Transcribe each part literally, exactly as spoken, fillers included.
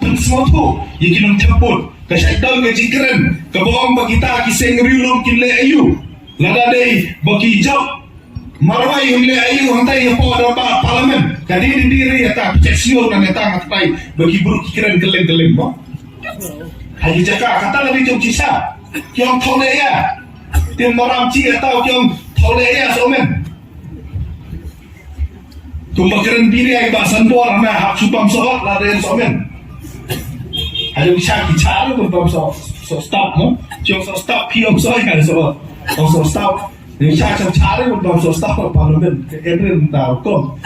Pynsngewthuh ïa ki nongthep vote. Ka shait don ka jingkren kaba ong ba kita ki seng riewlum kin leh aïu. Lada dei ba ki jop marwei kin leh aïu hangtai hapoh dorbar parliament. Ka dei dei dei re ïa ta, pynshai sngewthuh na ïa ta nga kyrpad ba ki briew ki kren kylleng kylleng mo. Ha ki jaka kata la dei jong shisha. Ki ong thaw leh ïa. Tin maram chi ïa ta ki ong thaw leh ïa, so men. Kumba kren biri ai ba san bor na hap shu pam soh la den so men. Ai sha ki cha lu pam soh, so stop mo. Jong so stop ki ong so ai so. Ong so stop. Ni cha cha cha lu pam so stop pa men. Ke en ren ta kom.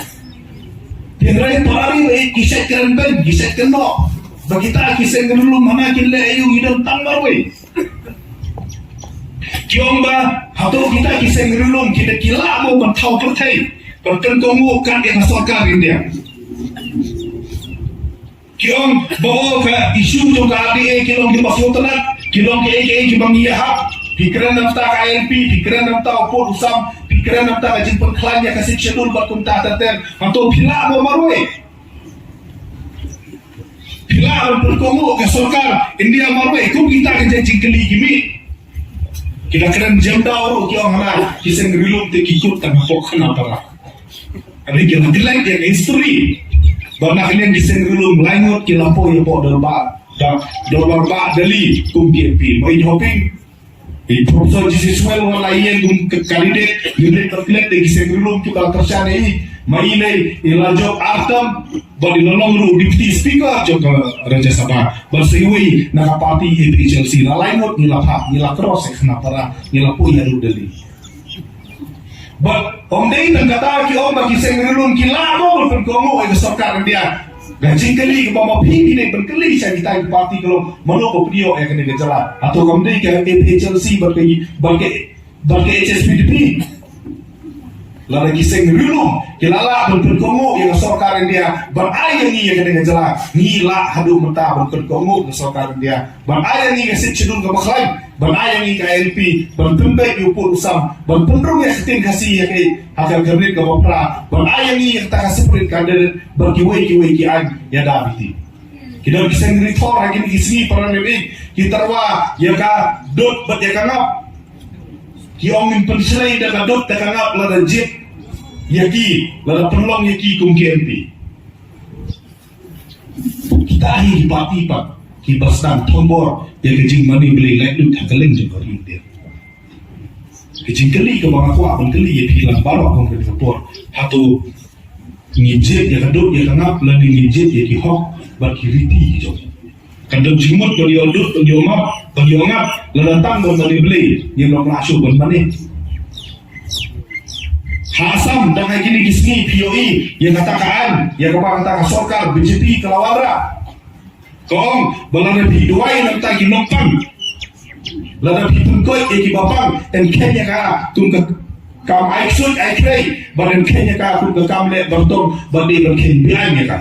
Tin rai para ri ki shet kren ben, ki shet kren no. Ba kita ki seng riewlum hana kin leh aïu ngi don tang marwei. Ki ong ba hato kita ki seng riewlum ki da ki lah mo ban thaw pyrthei ban pynkohnguh kat ïa ka sorkar India. Ki ong ba o ka issue jong ka R D A ki long kiba sngewtynnat, ki long kiei kiei kiba ngi ïahap. Phi kren na bynta ka I L P, phi kren na bynta u pud u sam, phi kren na bynta ka jingpynkhlaiñ ïa ka Sixth Schedule bad kumta ter ter. Hato phi lah mo marwei? Phi lah ban pynkohnguh ka sorkar India marwei? Kum kita ki jingkylli ki mih. Ki da kren jem daw ruh ki ong hana ki seng riewlum te ki kut tang hapoh khana para. Hynrei ki la klet ïa ka history ba na ka liang ki seng riewlum lai ngut ki la poi hapoh dorbar, da dorbar bah Delhi kum ki M P. Mo in hoping I Professor G C Swell wat la ïeng kum ka candidate, ïeng ka candidate de ki seng riewlum kiba kyrshan ïa i, ma i lei i la jop ar term bad i la long ruh Deputy Speaker jong ka Rajya Sabha. Bad sa iwei na ka party A P H L C, la lai ngut ngi la phah, ngi la cross ïa ka Khanapara, ngi la poi haduh Delhi. Bad ym dei tang kata, ki ong ba ki seng riewlum ki lah mo ban pynkohnguh ïa ka sorkar India. Ka jingkylli kaba ma phi phi dei ban kylli sha kita ki party ka long, mano ba pynïoh ïa kane ka jylla? Hato kam dei ka A P H L C bad ka, bad ka, bad ka H S P D P? Lada ki seng riewlum ki la lah ban pynkohnguh ïa ka sorkar India ban ai ïa ngi ïa kane ka jylla, ngi lah haduh mynta ban pynkohnguh ïa ka sorkar India ban ai ïa ngi ka Sixth Schedule kaba khlaiñ, ban ai ïa ngi ka I L P, ban pynbeit ïa u pud u sam, ban pynrung ïa ka ktien Khasi ïa ka, ha ka cabinet kaba phra, ban ai ïa ngi ïa kata ka separate candidate, ban kiwei kiwei ki aiñ ïa da biti. Ki don ki seng riewthor ha kine ki sngi para ri, ki tyrwa ïa ka dud bad ïa ka ngap. Ki ong ngin pynshlei da ka dud da ka ngap lada jied ïa ki, lada pynlong ïa ki kum ki M P. Kita hi ki party pat kiba sdang thombor ïa ka jingmane blei laitluid ha kylleng jong ka ri India. Ka jingkylli kaba nga kwah ban kylli ïa phi lang baroh kum ka por, hato ngi jied ïa ka dud ïa ka ngap lane ngi jied ïa ki hok bad ki riti ki jong? Kan don jingmut ban ïoh dud, ban ïoh ngap, ban ïoh ngap lada tang ban mane blei, ngim lah shuh ban mane. Ha Assam, dang ha kine ki sngi phi ïohi ïa kata ka aiñ, ïa kaba kata ka sorkar B J P ka la wanrah. Ka ong ba lada phi duwai na bynta ki nongpang, lada phi pynkoit ïa kiba pang, yn kheiñ ïa ka kum ka kam ai ksuid ai khrei, bad yn kheiñ ïa ka kum ka kam leh bartong, bad dei ban kheiñ beaiñ ïa ka.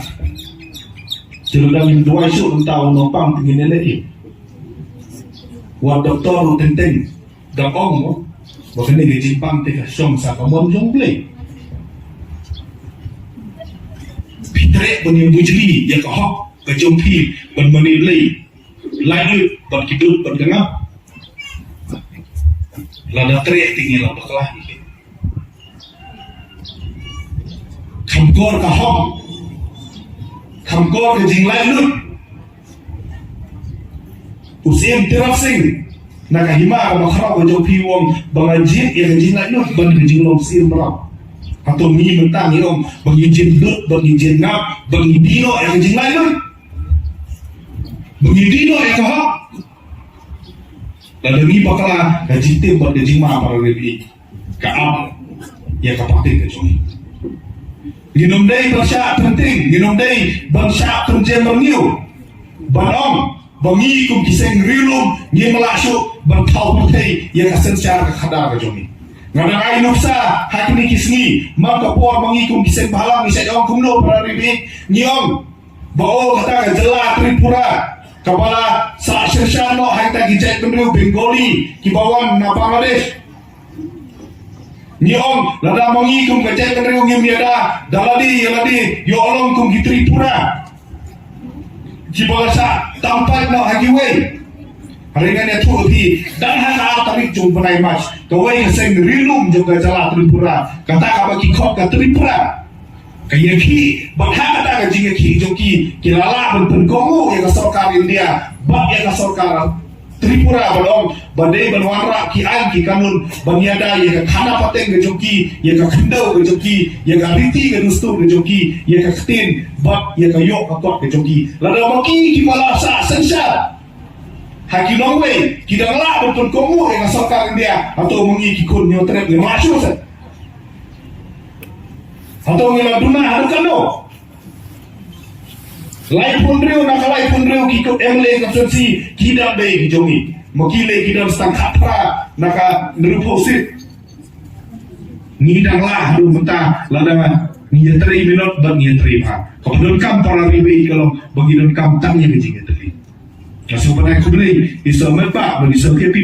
Te lada ngim duwai shuh na bynta u nongpang te ngin leh ei? Wat doktor u teng teng da ong mo ba kane ka jingpang te ka shong sa ka mon jong Blei. Phi treh ban ïa bujli ïa ka hok ka jong phi ban mane blei, laitluid bad ki dud bad ka ngap. Lada treh te ngi la bakla hi. Kham kor ka hok, kham kor ka jinglaitluid. U Syiem Tirot Sing na ka hima kaba khraw ka jong phi u ong ba nga jied ïa ka jinglaitluid bad ka jinglong sir mraw. Hato ngi mynta ngi ong ba ngi jied dud bad ngi jied ngap bad ngi die noh ïa ka jinglaitluid, ba ngi die noh ïa ka hok? Lada ngi bakla, ka jingtim bad ka jingma para ri, ka ap ïa ka party ka jong ngi. Ngin ym dei ban shah pynting, ngin ym dei ban shah pynjem rngiew ban ong ba ngi kum ki seng riewlum ngim lah shuh ban thaw pyrthei ïa ka synshar ka khadar ka jong ngi. Nga dang ai nuksa ha kine ki sngi, man ka por ba ngi kum ki seng bhalang ngi shait ong kumno para ri, ngi ong ba o kata ka jylla Tripura kaba la sah shyrshan noh ha kita ki jaitbynriew Bengali kiba wan na Bangladesh. Ngi ong lada ma ngi kum ka jaitbynriew ngim ïada da lade ïa lade, ïoh long kum ki Tripura kiba la shah tam pat noh ha kiwei. Hynrei ngan ïathuh ïa phi, dang ha ka ar tarik jong u bnai March, kawei ka seng ri lum jong ka jylla Tripura, kata kaba ki khot ka Tripura, ka ïakhih bad ha kata ka jingïakhih jong ki, ki la lah ban pynkohnguh ïa ka sorkar India bad ïa ka sorkar Tripura, ban ong ba dei ban wanrah ki aiñ ki kanun ban ïada ïa ka khana pateng ka jong ki, ïa ka khyndew ka jong ki, ïa ka riti ka dustur ka jong ki, ïa ka ktien bad ïa ka ïoh ka kot ka jong ki. Lada ma ki kiba la shah synshar ha ki nongwei ki dang lah ban pynkohnguh ïa ka sorkar India, hato ma ngi ki khun Hynñiewtrep ngi mad shuh seh? Hato ngi la duna haduh katno? Laiphew hynriew na ka laiphew hynriew ki kot M L A constituency ki dang dei ki jong ngi. Ma ki lei ki don tang khatphra na ka hynriewphew seat. Ngi dang lah haduh mynta lada ngi ïatrei minot bad ngi ïatrei bha. Kaba donkam para ri wei ka long ba ngi donkam tang ïa ka jingïatrei. Ka sngewbha khublei, i Sohmet Bah bad i Soh K P.